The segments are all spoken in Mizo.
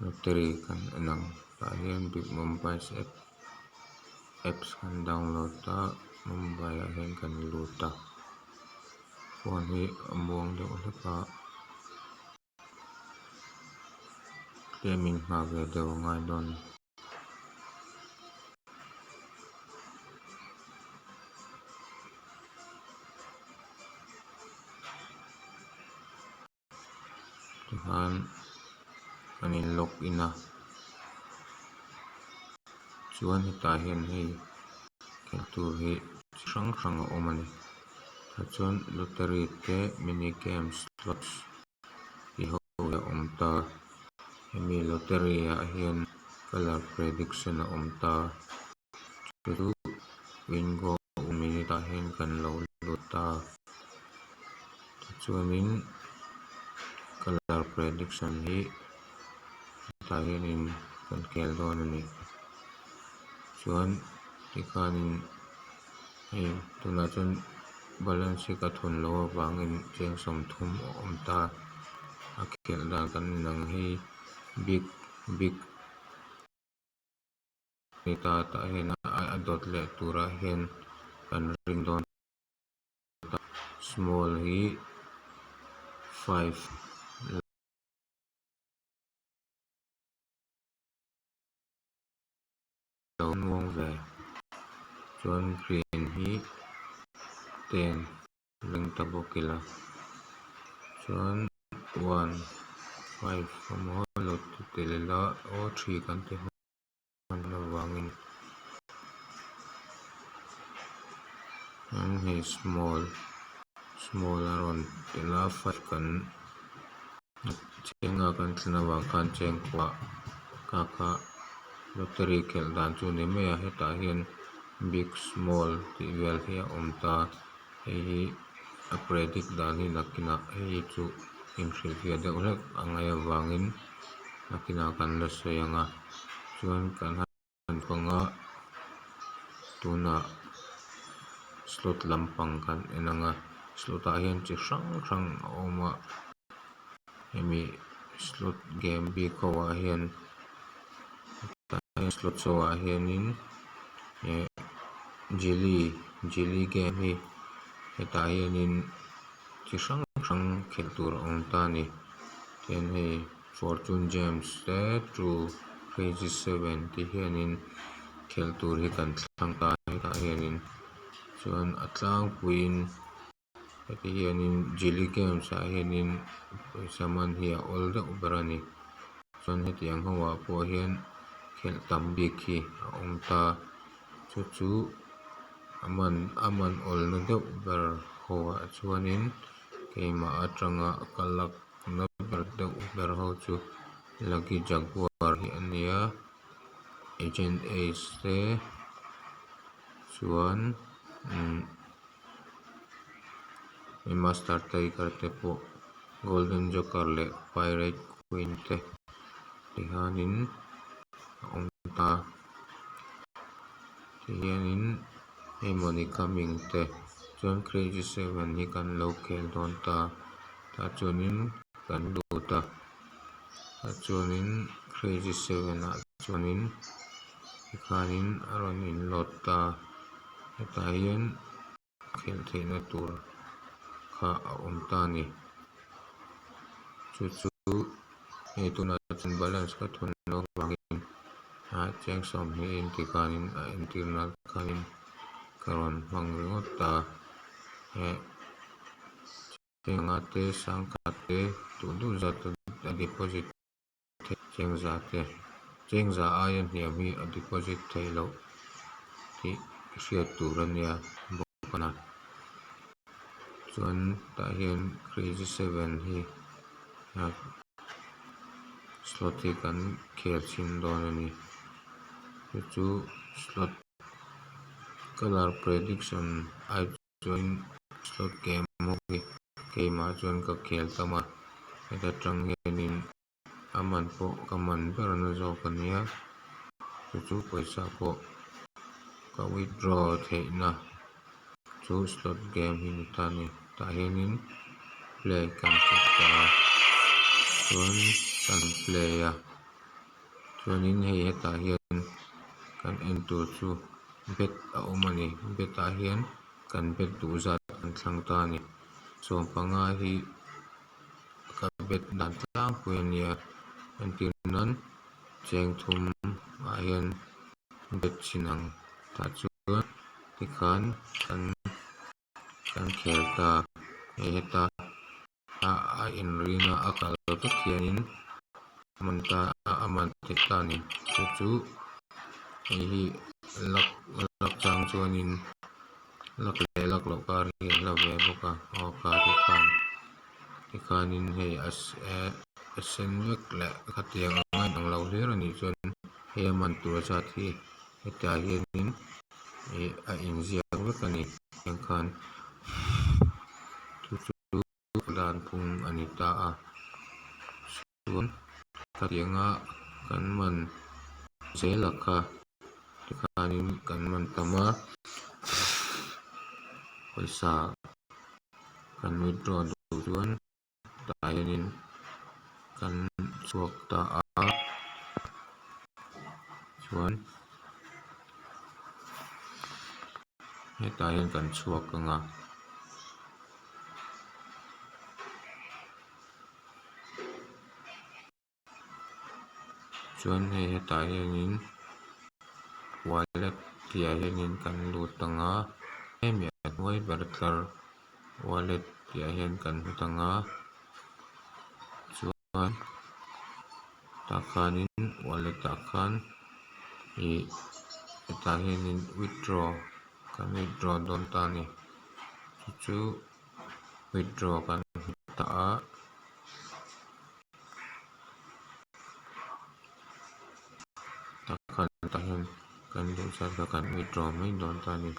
Lottery kan en ang tah hian big mumbai app apps kan download a mumbai ah hian kan lut a phone hi a muang deuh hlek a tlemin nghah ve deuh a ngai dawn a ni. Tikhan kan in log in a chuan hetah hian hei khelh tur hi chi hrang hrang a awm a ni tah chuan lottery te mini games slots tih ho hi a awm ta hemi lottery ah hian colour prediction a awm ta chu chu wingo one minute ah hian kan lo lut ta tichuanin colour prediction hi hetah hianin kan khel dawn a ni chuan tikhanin hei tunah chuan balance hi ka thun loh avangin cheng 30 a awm ta a khelh dan kan inang hi big big. Heta tah hian a dawt leh turah hian kan ring dawn ta small hi five lo muang ve chuan green hi ten. Ring ta bawk ila chuan one five emaw lo ti tel ila aw three kan ti hman avangin chuan hei small small a rawn tel a five kan cheng a kan thlen avang khan chengkua kha kha lottery khelh dan chu a ni mai a hetah hian big small tih vel hi a awm ta. Hei hi a predict dan hi nakinah hei hi chu inhrilhfiah deuh hlek a ngaih avangin nakinah kan la sawi ang a chuan kan han pang a tunah slot lampang kan en ang a slot ah hian chi hrang hrang a awm a hemi slot game bik ho ah hian tah hian slot show ah hianin eh jelly jelly game hi hetah hianin chi hrang hrang khelh tur a awm ta a ni tihian hei fortune gems te two crazy seven te hianin khelh tur hi kan thlang ta a hetah hianin chuan a tlangpuiin. Heti hianin Jilly Games ah hianin pawisa man hi a awl deuh ber a ni. Chuan hetiang ho ah pawh hian khelh tam bik hi a awm ta. Chu chu a man a man awlna deuh ber ho ah chuanin keimah atanga ka lakna ber deuh ber ho chu Lucky Jaguar hi a nia Agent Ace te chuan umm. Master Tiger te pawh Golden Joker leh Pirate Queen te tihianin a awm ta tihianin hei money coming te chuan crazy seven hi kan lo khel dawn ta tah chuanin kan lut a tah chuanin crazy seven ah chuanin tikhanin a rawn in load ta. Hetah hian khelh theihna tur kha a awm ta a ni. Chu chu hei tunah chuan balance ka thun loh avangin ah cheng 20 in ti khanin a entir nan khanin ka rawn hmang ringawt ta eh cheng anga te sangkhat te duh duh zat a deposit Cheng za te cheng za aia hniam hi a deposit theih loh tih hriat tur a nia bawk a chuan tah hian crazy seven hi slot hi kan khel chhin dawn a ni chu chu slot colour prediction ai chuan slot game ho hi keimah chuan ka khel tam a heta tang hianin a man pawh ka man ber na zawk a nia chu chu pawisa pawh ka withdraw theihna chu slot game hi ni ta a ni tah hianin play kan hre ta a chuan kan play a. Chuanin hei hetah hian kan en tur chu bet a awm a ni bet ah hian kan bet duh zat kan thlang ta a ni sawmpanga hi ka bet dan tlangpui a nia entir nan cheng thum ah hian bet chin ang tah chuan tikhan kan kan khel ta hei heta a inrin a a kal vek hianin a man ta a man theih ta a ni chu chu hei hi luck luck chang chuanin luck leh luck loh kar hi a hla ve bawk a aw kha tikhan tikhanin hei a a sen vek leh khatiang ang a inang lo hlir a nih chuan hei a man tur zat hi hetah hianin ih a inziak vek a ni tiang khan chu chu dan phung a ni ta a chuan khatianga kan man zel a kha tikhanin kan man tam a pawisa kan withdraw duh chuan tah hianin kan chhuak ta a chuan hetah hian kan chhuak ang a. Chuan hei hetah hianin wallet tih ah hianin kan lut ang a hemi a hnuai ber tlar wallet tih ah hian kan hmu ang a chuan tah khanin wallet ah khan ih hetah hianin withdraw kan withdraw dawn ta a ni chu chu withdraw kan hmu ta a. Tah tah hian kan duh zat kha kan withdraw mai dawn ta a ni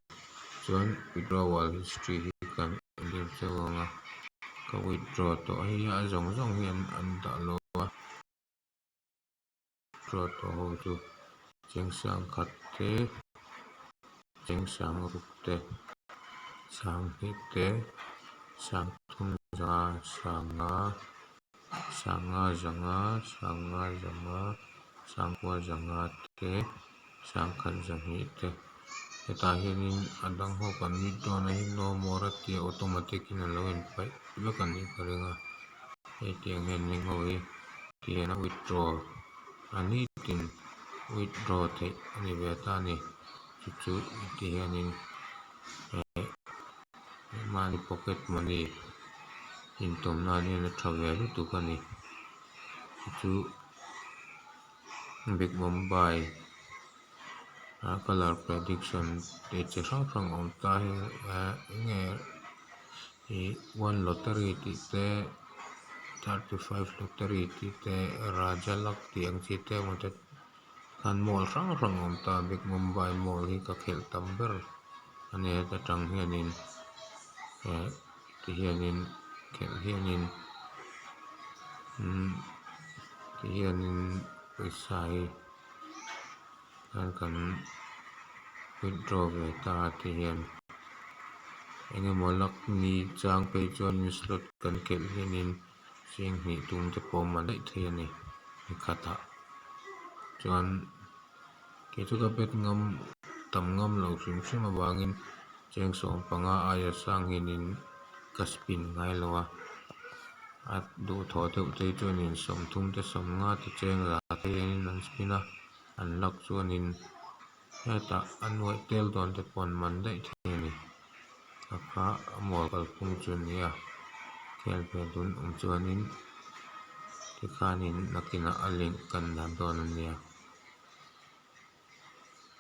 chuan withdrawal history hi kan entir cheu ang a ka withdraw tawh hei a zawng zawng hi an dah lo a withdraw tawh ho chu cheng sangkhat te cheng sangruk te sanghnih te sangthum za sanga. Sanga zanga sanga zanga sangkua zanga te sangkhat zahnih te hetah hianin a dang ho kan withdraw na hi no more a tia automatic in alo inpaih vek a nih ka ring a hei tiang hian heng ho hi ti hian a withdraw a nitin withdraw theih a ni ve ta a ni chu chu ti hianin eh mahni pocket money intawm nan hian a tha ve lutuk a ni chu chu big mumbai ah colour prediction tih chi hrang hrang a awm ta hei ah enge ih one lottery tih te 35 lottery tih te raja luck tih ang chi te emaw te khan mall hrang hrang a awm ta big mumbai mall hi ka khelh tam ber a ni heta tang hianin eh ti hianin khelh hianin umm ti hianin pawisa hi khan kan withdraw ve ta a ti hian engemaw luck ni chang phei chuanin slot kan khelh hianin cheng hnih tum te pawh a man daih thei a ni nikhatah chuan kei chu ka bet ngam tam ngam lo hrim hrim avangin cheng sawmpanga aia sang hianin ka spin ngai lo a a duhthawh deuh te hi chuanin sawmthum te sawmnga te cheng za te hianin an spin a an luck chuanin hetah a nuaih tel dawn te pawh an man daih thei a ni a kha a mawl kalphung chu a ni a khel ve dun awm chuanin tikhanin nakinah a link kan dah dawn a nia.